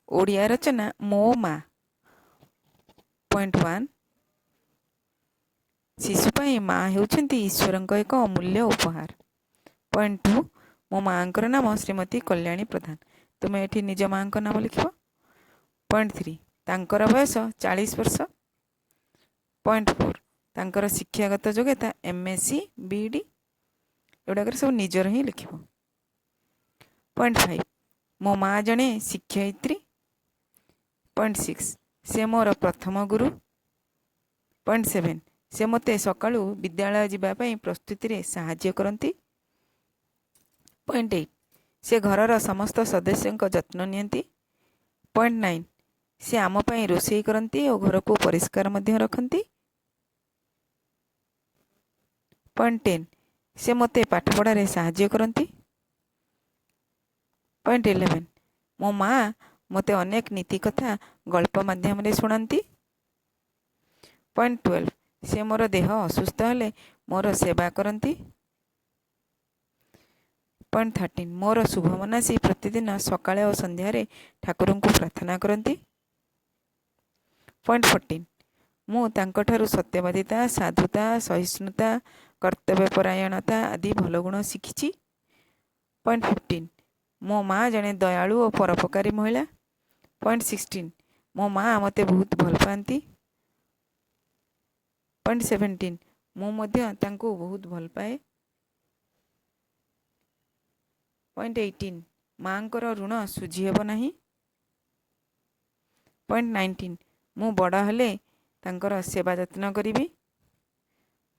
ଓଡ଼ିଆ ରଚନା ମୋ ମା। ପଏଣ୍ଟ 1, ଶିଶୁ ପାଇଁ ମା ହେଉଛନ୍ତି ଈଶ୍ୱରଙ୍କ ଏକ ଅମୂଲ୍ୟ ଉପହାର। ପଏଣ୍ଟ 2, ମୋ ମାଆଙ୍କର ନାମ ଶ୍ରୀମତୀ କଲ୍ୟାଣୀ ପ୍ରଧାନ। ତୁମେ ଏଠି ନିଜ ମାଆଙ୍କ ନାମ ଲେଖିବ। ପଏଣ୍ଟ 3, ତାଙ୍କର ବୟସ 40 ବର୍ଷ। ପଏଣ୍ଟ 4, ତାଙ୍କର ଶିକ୍ଷାଗତ ଯୋଗ୍ୟତା ଏମଏସସି, ବିଇଡ଼ି। ଏଗୁଡ଼ାକରେ ସବୁ ନିଜର ହିଁ ଲେଖିବ। ପଏଣ୍ଟ 5, ମୋ ମା' ଜଣେ ଶିକ୍ଷୟିତ୍ରୀ। ପଏଣ୍ଟ 6, ସେ ମୋର ପ୍ରଥମ ଗୁରୁ। ପଏଣ୍ଟ 7, ସେ ମୋତେ ସକାଳୁ ବିଦ୍ୟାଳୟ ଯିବା ପାଇଁ ପ୍ରସ୍ତୁତିରେ ସାହାଯ୍ୟ କରନ୍ତି। ପଏଣ୍ଟ 8, ସେ ଘରର ସମସ୍ତ ସଦସ୍ୟଙ୍କ ଯତ୍ନ ନିଅନ୍ତି। ପଏଣ୍ଟ 9, ସେ ଆମ ପାଇଁ ରୋଷେଇ କରନ୍ତି ଓ ଘରକୁ ପରିଷ୍କାର ମଧ୍ୟ ରଖନ୍ତି। ପଏଣ୍ଟ 10, ସେ ମୋତେ ପାଠପଢ଼ାରେ ସାହାଯ୍ୟ କରନ୍ତି। ପଏଣ୍ଟ 11, ମୋ ମା' ମୋତେ ଅନେକ ନୀତି କଥା ଗଳ୍ପ ମାଧ୍ୟମରେ ଶୁଣାନ୍ତି। ପଏଣ୍ଟ 12, ସେ ମୋର ଦେହ ଅସୁସ୍ଥ ହେଲେ ମୋର ସେବା କରନ୍ତି। ପଏଣ୍ଟ 13, ମୋର ଶୁଭ ମନାସି ପ୍ରତିଦିନ ସକାଳେ ଓ ସନ୍ଧ୍ୟାରେ ଠାକୁରଙ୍କୁ ପ୍ରାର୍ଥନା କରନ୍ତି। ପଏଣ୍ଟ 14, ମୁଁ ତାଙ୍କଠାରୁ ସତ୍ୟବାଦିତା, ସାଧୁତା, ସହିଷ୍ଣୁତା, କର୍ତ୍ତବ୍ୟପରାୟଣତା ଆଦି ଭଲ ଗୁଣ ଶିଖିଛି। ପଏଣ୍ଟ 15, ମୋ ମା' ଜଣେ ଦୟାଳୁ ଓ ପରୋପକାରୀ ମହିଳା। ପଏଣ୍ଟ 16, ମୋ ମା' ମୋତେ ବହୁତ ଭଲ ପାଆନ୍ତି। ପଏଣ୍ଟ 17, ମୁଁ ମଧ୍ୟ ତାଙ୍କୁ ବହୁତ ଭଲ ପାଏ। ପଏଣ୍ଟ 18, ମାଆଙ୍କର ଋଣ ଶୁଝି ହେବ ନାହିଁ। ପଏଣ୍ଟ 19, ମୁଁ ବଡ଼ ହେଲେ ତାଙ୍କର ସେବା ଯତ୍ନ କରିବି।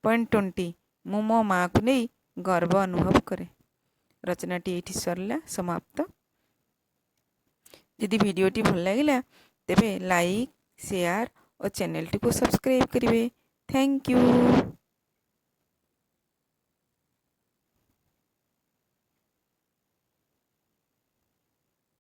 ପଏଣ୍ଟ 20, ମୁଁ ମୋ ମାଆକୁ ନେଇ ଗର୍ବ ଅନୁଭବ କରେ। ରଚନାଟି ଏଇଠି ସରିଲା, ସମାପ୍ତ। ଯଦି ଭିଡ଼ିଓଟି ଭଲ ଲାଗିଲା, ତେବେ ଲାଇକ୍, ସେୟାର ଓ ଚ୍ୟାନେଲଟିକୁ ସବସ୍କ୍ରାଇବ୍ କରିବେ। Thank you.